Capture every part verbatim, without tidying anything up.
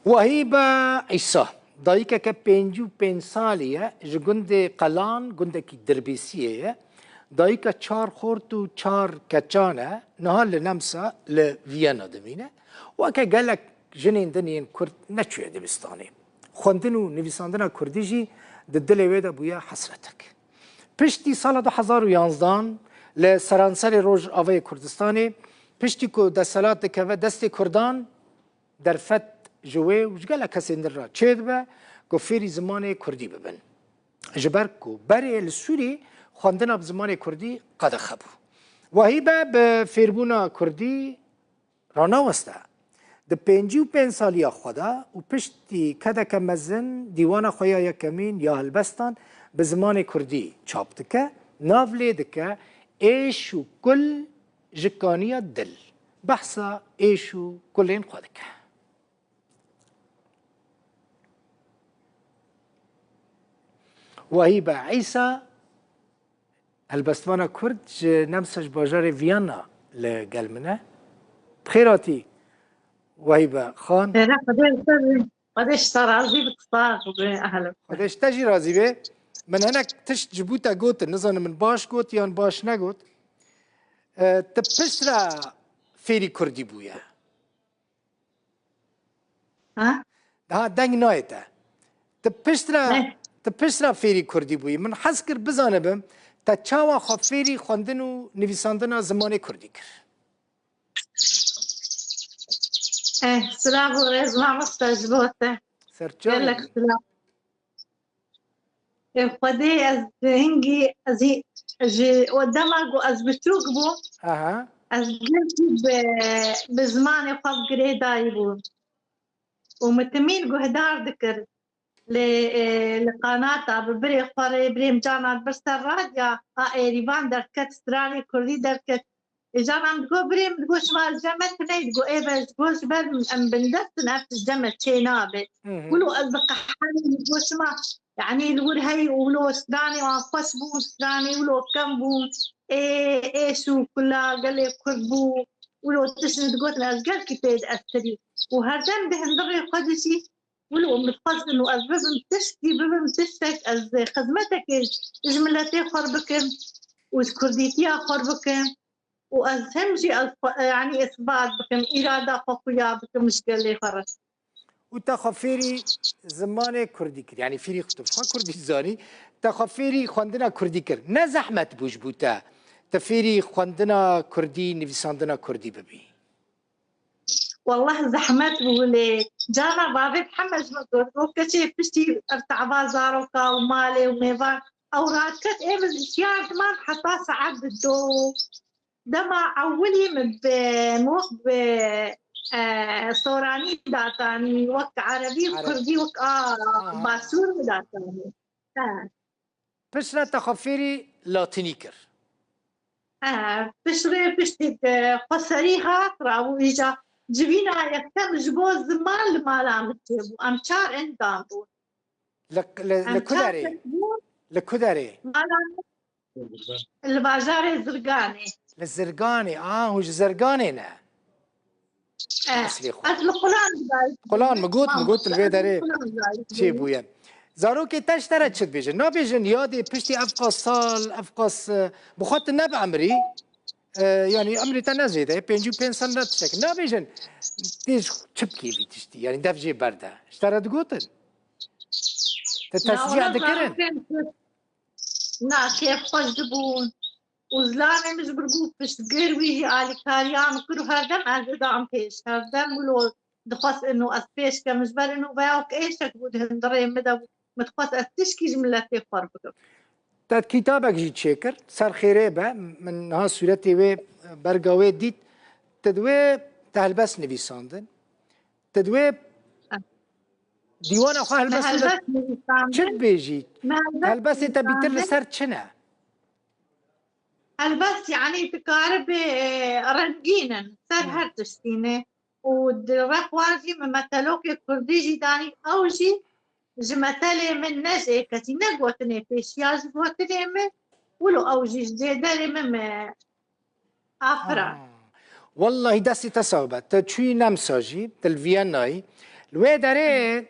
Wahîbe Îsa, dayikeke pêncî û pênc salî ye, ji gundê Qelan, gundekî Dirbêsiyê ye. Dayika çar xort û çar keçan e, niha li Nemsa li Viyana dimîne. Weke gelek jinên din yên Kurd neçûye dibistanê. Xwendin û nivîsandina Kurdî jî di dilê wê de bûye hesretek. Piştî sala du hezar û yanzdan li seranserê Rojavayê Kurdistanê, piştî ku desthilat dikeve destê Kurdan, derfet ji wê û ji gelek kesên din re çêdibe ku fêrî zimanê Kurdî bibin. Ji ber ku berê li Sûrî xwendina bi zimanê Kurdî qedexe bû. Wahîbe bi fêrbûna Kurdî ranaweste. Di pêncî û pênc saliya xwe de û piştî kedeke mezin dîwana xwe ya yekemîn ya helbestan bi zimanê Kurdî çap dike, nav lê dike êş û kul ji kaniya dil. Behsa êş û kulên xwe dike. Wahîbe Îsa, helbestmana Kurd ji Nemsa ji bajarê Viyana li gel min e. Bi xêr hatî Wahîbe Xan. Xêre, Xwedê li ser, Xwedê ji te razî bi, tu sax bî, ehlim. Xwedê ji te jî razî be. Min hinek tişt ji bo te gotin, nizanim min baş got yan baş negot. E, tu piştre fêrî Kurdî bûye. Ha? Daha deng nayê te. Tu piştre, Ne? tu piştre fêrî Kurdî bûyî. Min hez kir bizanibim, te çawa xwe fêrî xwendin û nivîsandina zimanê Kurdî kir. Eh, silav û rêz mamoste ji bo te. Serçe Gelek silav. Ê Xwedê, ez hingî, ez hî, ji o dema ku ez biçûk bûm, Aha. ez gelkî bi, bi zimanê xwe bi girêdayî bûm. Û min timîn guhdar dikir. Li, e, li qanata bi birê xwe rê, birêm carna dibir ser radya, a Êrîvan derket, stranê kurdî derket. Ê, carna min digot, birê min digot, şima li cem me tuney, digot, ê be, digot, ji ber em bindest in, ev tişt cem me çê nabe. Hı hı. Wilo ez diqeherîm, digot, şima, yanî li wir hey û wilo stranê wan xweş bûn, stranê wilo kem bûn. Ê, êş û kula gelê kurd bû. Wilo tişt min digotin, ez gelkî pê diestirî. Û herdem di hundirê xwe de jî, wilo min dixwest û ez bibim tiştî, bibim tiştek, ez xizmetekê ji miletê xwe re bikim û ji kurdîtiya xwe re bikim. Û ez hem jî ez xwe, yanî îsbat bikim, îrada xwe xuya bikim ji gelê xwe re. Û te xwe fêrî zimanê kurdî kir. Yanî fêrî tu xwe kurdî zanî, te xwe fêrî xwendina kurdî kir. Ne zehmet bû ji bo te, te fêrî xwendina kurdî, nivîsandina kurdî bibî? Wallah zehmet bû lê carna bavê heme ji min got, got keçê piştî ev tava zaroka û malê û mêvan ew radiket, ê min şiyar diman heta saet bi do. Dema ewilî min bi, min wek bi, e, soranî datanî, wek erebî û Ereb. kurdî wek a Aha. basûr min datanî. He. Piştre te xwe fêrî latînî kir. He, piştre piştî xweserî hat, rabû îca civîna yekem ji bo ziman li mala min çêbû. Em çar endam bûn. Li, li, Em li ku çar derê? kez bûn. Li ku derê? Mala min li bajarê Zirganê. Li Zirganê. A, hûn ji Zirganê ne? Eh, Eslê xwe. ez li Qulan dayik Qulan mi got, mi Mam, got li vê ez li derê Qulan dayik çê bûye. Zarokê te ji te re çi dibêjin? Nabêjin yadê piştî ev qas sal, ev qas, e, bi xwe tu ne bi emrî, e, yanî emrê te ne zêde ye, pêncî û pênc sal ne tiştek. Nabêjin, tê ji çi bikê vî tiştî? Yanî dev jê berde. Ji te re digotin? Te Ya, teşcî wala dikirin? zarokên Kurd na kêfxweş dibûn. Û zilamê min ji bir bû piştgir wî jî alîkariya min kir û herdem ez didam pêş. Herdem wilo dixwest ino ez pêş kem, ji ber ino veya wek êşek bû di hundirê min de bû. Min dixwest ez tişkî ji miletê xwe re bikim. Te kitabek jî çêkir, ser xêrê be, min niha sûretê wê, berga wê dît. Te di wê te helbest nivîsandin. Te di wê dîwana xwe helbest nivîsandin. Çi dibêjî? Helbestê te bîtir li ser çi ne? Helbest, yanî, dikaribe, e, rengîn in, ser Hı. her tiştî ne. Û di rex wan jî min metelokê kurdî jî danî, ew jî ji metelê min ne ji ê kesî, ne gotinê pêşiya ji gotinê min, wilo ew jî ji cêderê min me afira. Aha. Wellahî destê te sax be. Te çûyî Nemsa jî, te li Viyanayî, Li wê derê,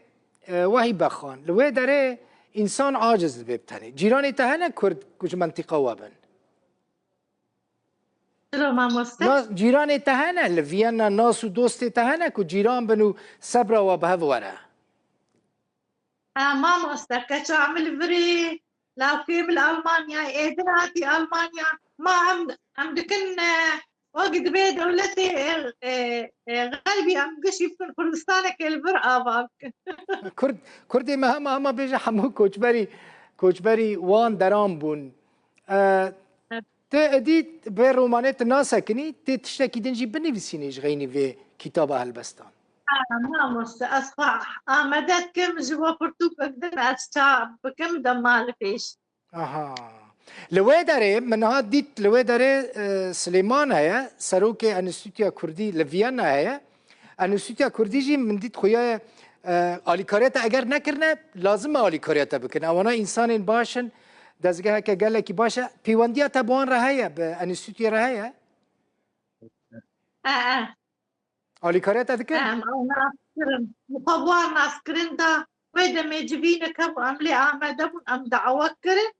e, wehî bexan, li wê derê însan aciz dibe bi tenê. Cîranê te hene Kurd ku ji mentîqa we bin? Çilo mamoste? Na, cîranê te hene li Viyana, nas û dostê te hene ku cîran bin û sebra we bi hev were? Ha, mamoste, keça min li virî, lawkê min li Almanya, êdin hatî Almanya. Ma em, em dikin, e, wek dibê dewletê, e, e, e, xeybî em gişî bikin Kurdistanekê li vir ava bikin. Kurd, Kurdê me hema hema bêje hemû koçberî, koçberî wan deran bûn. E, Evet. Tu êdî vê romanê tu nasekinî, tê tiştekî din jî binivîsînî ji xeynî vê kitaba helbestan. Ha, mamoste, ez xwe amade dikim ji bo pirtûkek din ez çap bikim dema li pêş. Aha. Li wê derê, min niha dît, li wê derê, e, Silêman heye, serokê Enstîtuya Kurdî li Viyana heye. Enstîtuya Kurdî jî min dît xuya ye, e, alîkariya te eger nekirine, lazim e alîkariya te bikin. Ewana însanên baş in, dezgeheke gelekî baş e. Pêwendiya te bi wan re heye, bi Enstîtuyê re heye? E, e. Alîkariya te dikin? Em ew nas kirin. Xwe bi wan nas kirin da wê demê civînek hebû, em lê amade bûn, em dawa kirin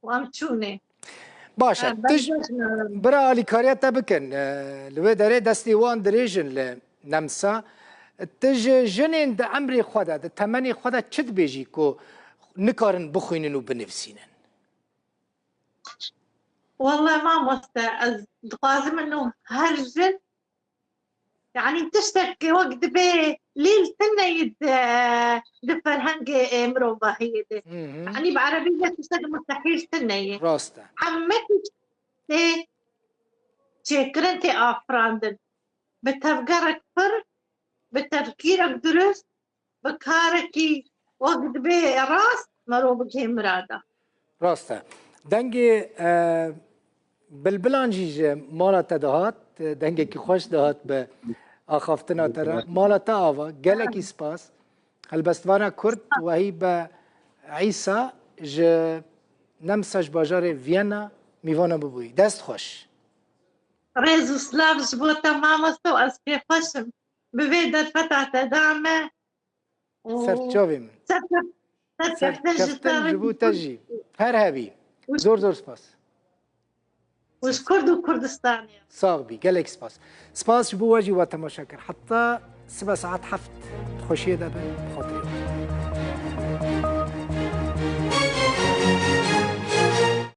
û em çûnê. Baş e. Em Tij, bêjin, bira alîkariya te bikin. E, li wê derê destê wan dirêj in li Nemsa. Tu ji jinên di emrê xwe de, di temenê xwe de çi dibêjî ku nikarin bixwînin û binivîsînin? Welle mamoste, ez dixwazim ino her jin, yanî tiştek wek dibê lîl tune ye di, di ferhengê, e, mirovahiyê de. Hı hı. Yanî bi erebî de tiştek mustehîl tune ye. Rast e. Hemû tiştê çêkirin tê afirandin. Bi tevgerek pir, bi tefkîrek dirust, bi karekî wek dibê rast mero bigihê mirada. Rast e. Dengê, e, bilbilan jî ji mala te dihat, e, dengekî xweş dihat bi axaftina te re. Mala te ava, gelekî spas. Helbestvana Kurd Wehîbe Îsa ji Nemsa ji bajarê Viyana mîvana min bûyî. Dest xweş. Rêz û silav ji bo te mamoste û ez kêfxweş im. Bi vê derfeta te da me. Û Ser çavê min. Serkef-, serkeftin ji Serkeftin te ji bo te jî. Her hebî. Zor zor spas. Û ji Kurd û Kurdistanê. Sax bî, gelek spas. Spas ji bo we jî we temaşe kir. Heta sibe saet heft xweşiyê de bin. Bi xatirê.